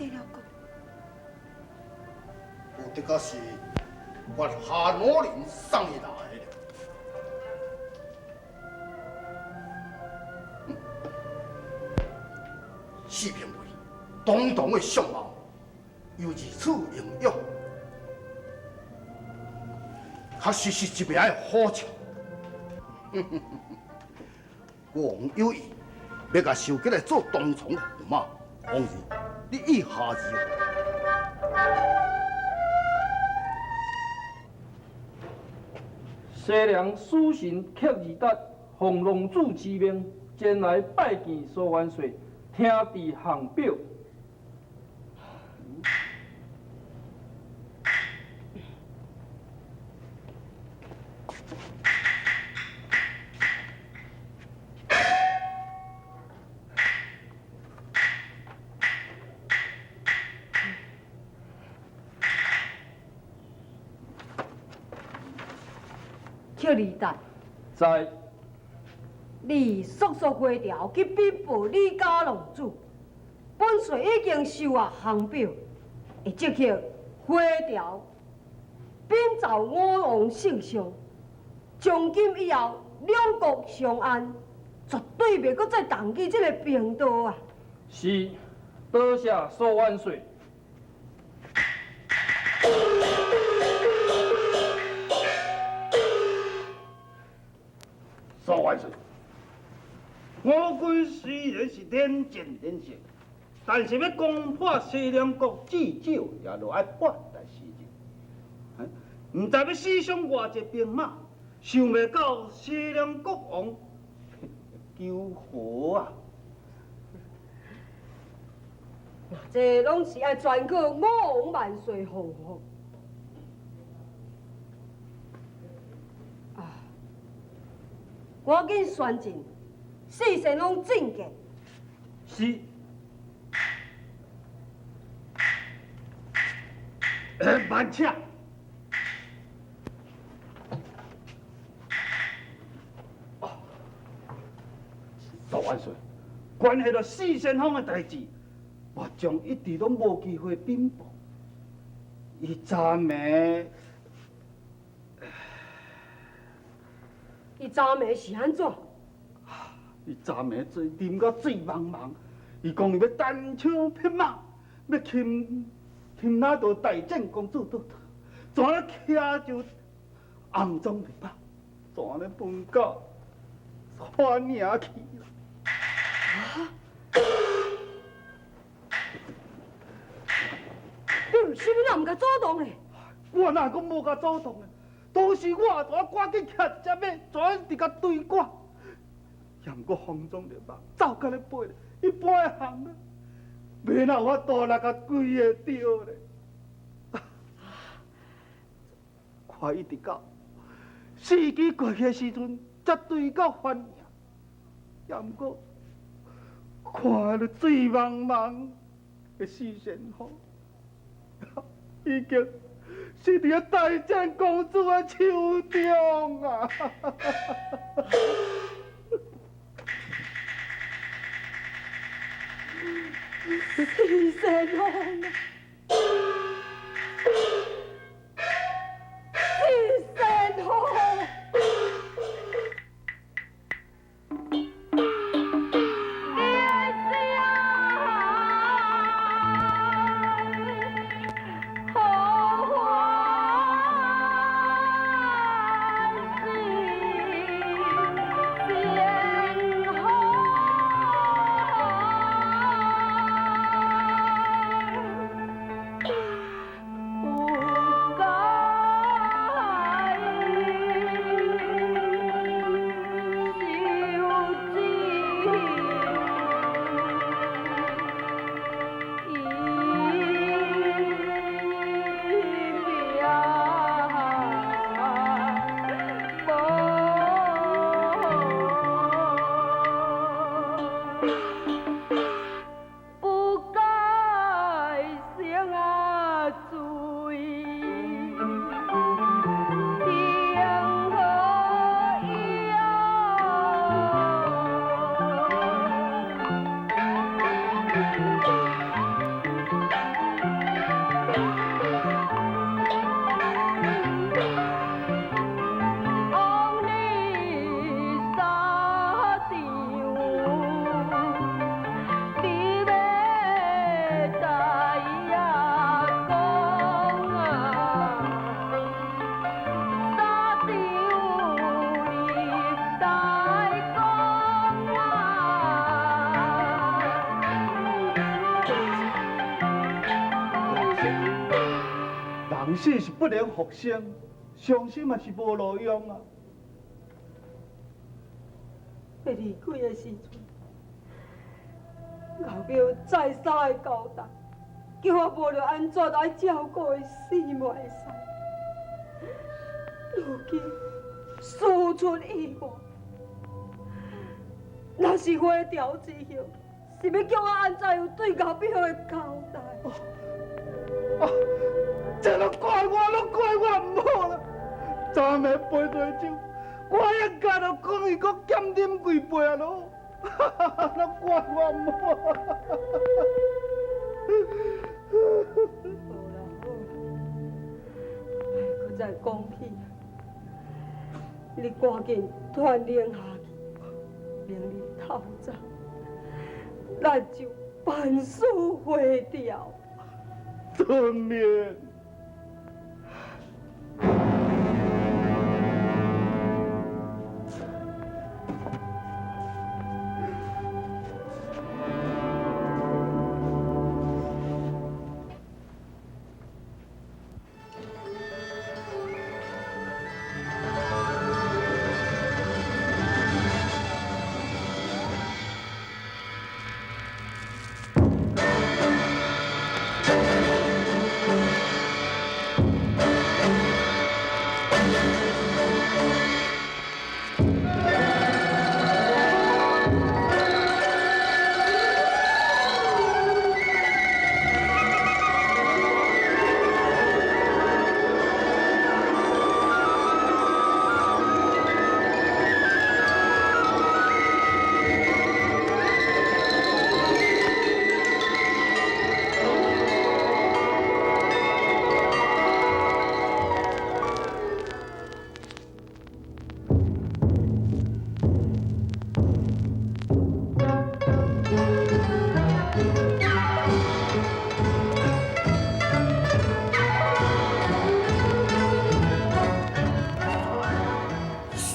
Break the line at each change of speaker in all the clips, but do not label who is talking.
西涼國。
有的確是發哈努林送伊來的。四平位，堂堂的相貌，又如此英勇，確實是一名的好將。國王有意欲共收起來做東廠駙馬，王兒，你意下如何？
西涼使臣克爾達奉龍主之命前來拜見蘇元帥，聽旨降表。
克爾達，
在。
你速速回朝去稟報李家龍主，本帥已經收下降表，會即刻回朝稟奏我王聖上，從今以後兩國相安，絕對袂閣再動起這个兵刀啊！
是，多謝蘇元帥。
蘇元帥，我軍雖然是連戰連勝，但是欲攻破西涼國，至少也著愛半日時間。毋知欲死傷偌濟兵馬，想袂到西涼國王求和啊！
這攏是愛全靠我王萬歲降福。啊！趕緊宣戰，四先鋒進見。
是。慢請。蘇元帥，關係到四先鋒的代誌，我將一直攏無機會稟報。伊昨暝，
伊昨暝是按怎？
伊昨暝醉啉到醉茫茫，伊講伊欲單槍匹馬，欲擒擒那到大戰公主倒轉，怎咧騎就暗中袂飽，怎咧飯到翻營去啦？
啊！你為啥物若毋共阻擋咧？
我哪講無共阻擋咧？當時我拄仔趕緊騎隻馬，怎佇共追趕？也毋過風中獵馬，走甲咧飛，一般的行啊，袂哪有法度來共追會著咧？看一直到時機過去的時陣，才追到翻營。也毋過看著醉茫茫的四仙風，已經是佇個大戰公主的手中啊！
四仙風啊！四仙風！
人死是不能復生，傷心嘛是無路用啊。
欲離開的時陣，後表再三的交代，叫我無論按怎都愛照顧伊死嘛會使。如今事出意外，若是回朝之後，是欲叫我按怎樣對後表的交代？
啊！這攏怪我，攏怪我毋好啦！昨暝杯醉酒，我應該著講伊閣減啉幾杯啊囉，攏怪我毋好。
好啦好啦，莫閣再講起，你趕緊傳令下去，明日透早，咱就班師回朝。
遵命。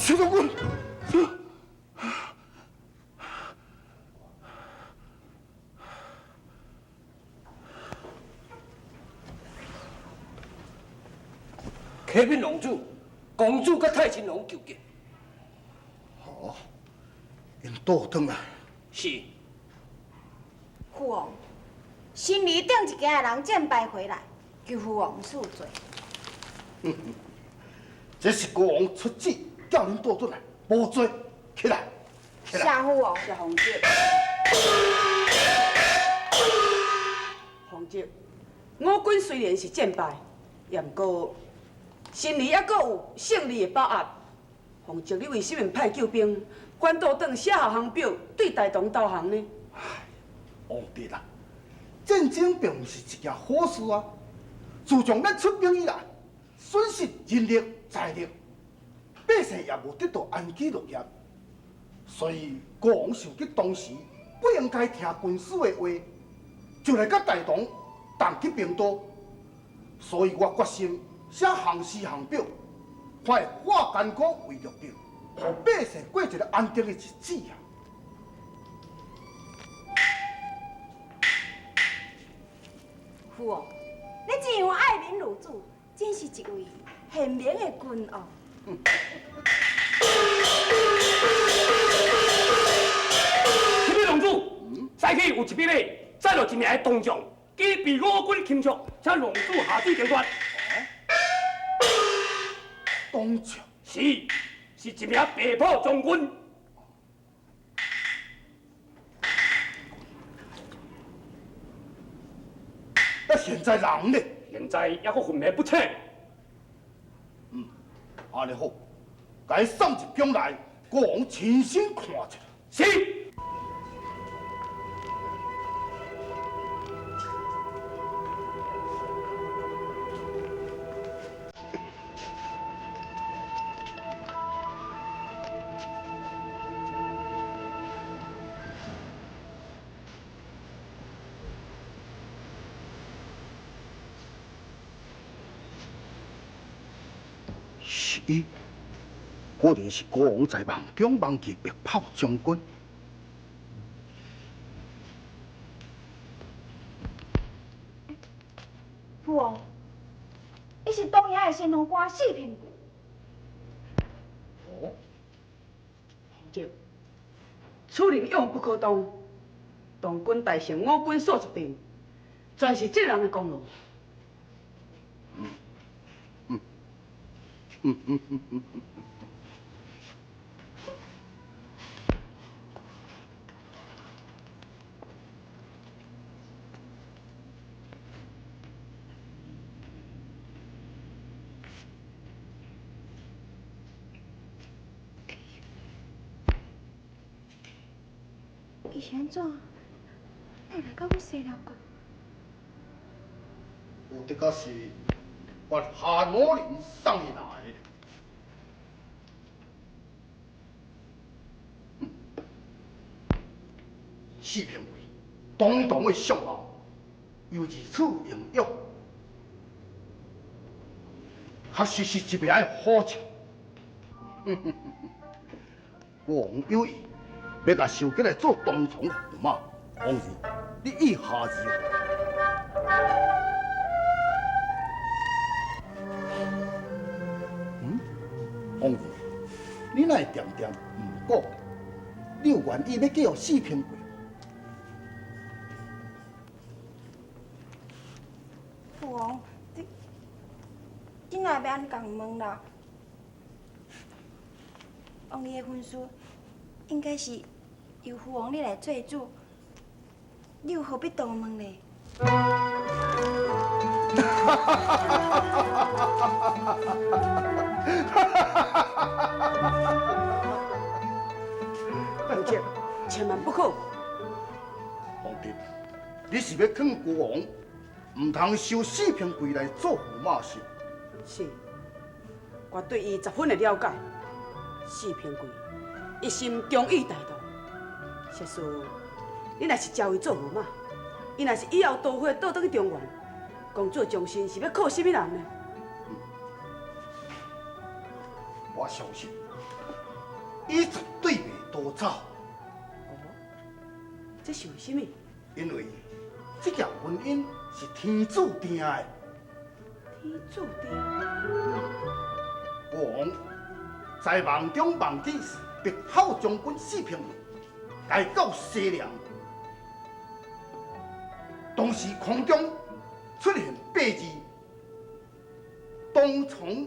徐长官，
启禀王主，公主佮太亲王求见。
好，𪜶倒转来。
是。
父王，新里顶一家的人战败回來，求父王恕罪。
這是國王出旨，叫恁倒轉來，無罪，起來，起來。
謝父王。
謝皇叔。皇叔，我軍雖然是戰敗，也毋過心裡猶閣有勝利的把握。皇叔，你為啥物毋派救兵，反倒轉寫下降表，對大唐投降呢？
唉，王弟啦，戰爭並毋是一件好事啊。自從咱出兵以來，損失人力財力，百姓也無得到安居樂業，所以國王想起當時不應該聽軍師的話，就來佮大唐動起兵刀。所以我決心寫降書降表，看會化艱苦為玉帛，予百姓過一个安定的日子啊！
父王，你這樣愛民如子，真是一位賢明的君王。
啟稟龍主，早起有一匹馬，載落一名東將，已被我軍擒捉，請龍主下旨定奪。
東將？
是，是一名白袍將軍。
那現在人呢？
現在猶閣昏迷不醒。
嗯，按呢好，共伊送入宮來，國王親身看一下。
是。
是伊，果然是國王在夢中夢見白袍將軍。
父王，伊是东营的先锋官四平贵。
哦，
洪哲，此人勇不可当，当军大胜，五军所决定，全是这人的功劳。
伊是按怎？哪会来到阮西寮国？
有的确是我夏武林送伊来的。四平贵，堂堂的相王，又如此英勇，确实是一名好将。国王有意欲共收起来做东厂驸马，王儿，你意下如何？嗯，王儿，你哪会恬恬毋讲？你有愿意欲嫁予四平贵？
父王，你若欲按呢共问啦？王儿的婚事应该是由父王你来做主，你又何必多问呢？
洪哲，千万不可！
皇帝，你是欲劝国王，毋通收四平贵来做驸马是？
是，我对伊十分的了解。四平贵一心忠义大道，实事你若是招伊做驸马，伊若是以后倒回倒转去中原，公主的忠心是欲靠啥物人呢？
我相信，伊绝对袂逃走。
哦，这是为啥物？
因为这件婚姻是天注定的。
天注定。
国王在梦中梦见白虎将军四平贵来到西凉，当时空中出现八字，东厂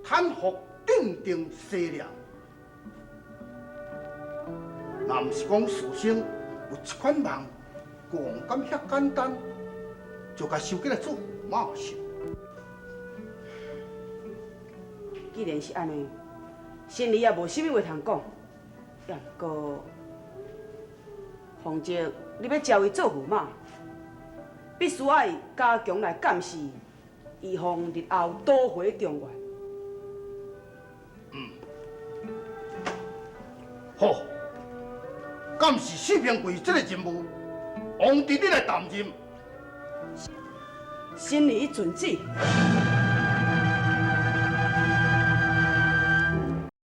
坦服镇定西凉。若毋是讲事先有这款梦，国王敢遐简单就共收起来做驸马是？
既然是按呢，心里也无啥物话通讲，也毋过，洪哲，你欲招伊做驸马，必须爱加强来监视，以防日后倒回中原。
嗯，好，监视四平贵这个任务，王弟你来担任。
心里遵旨。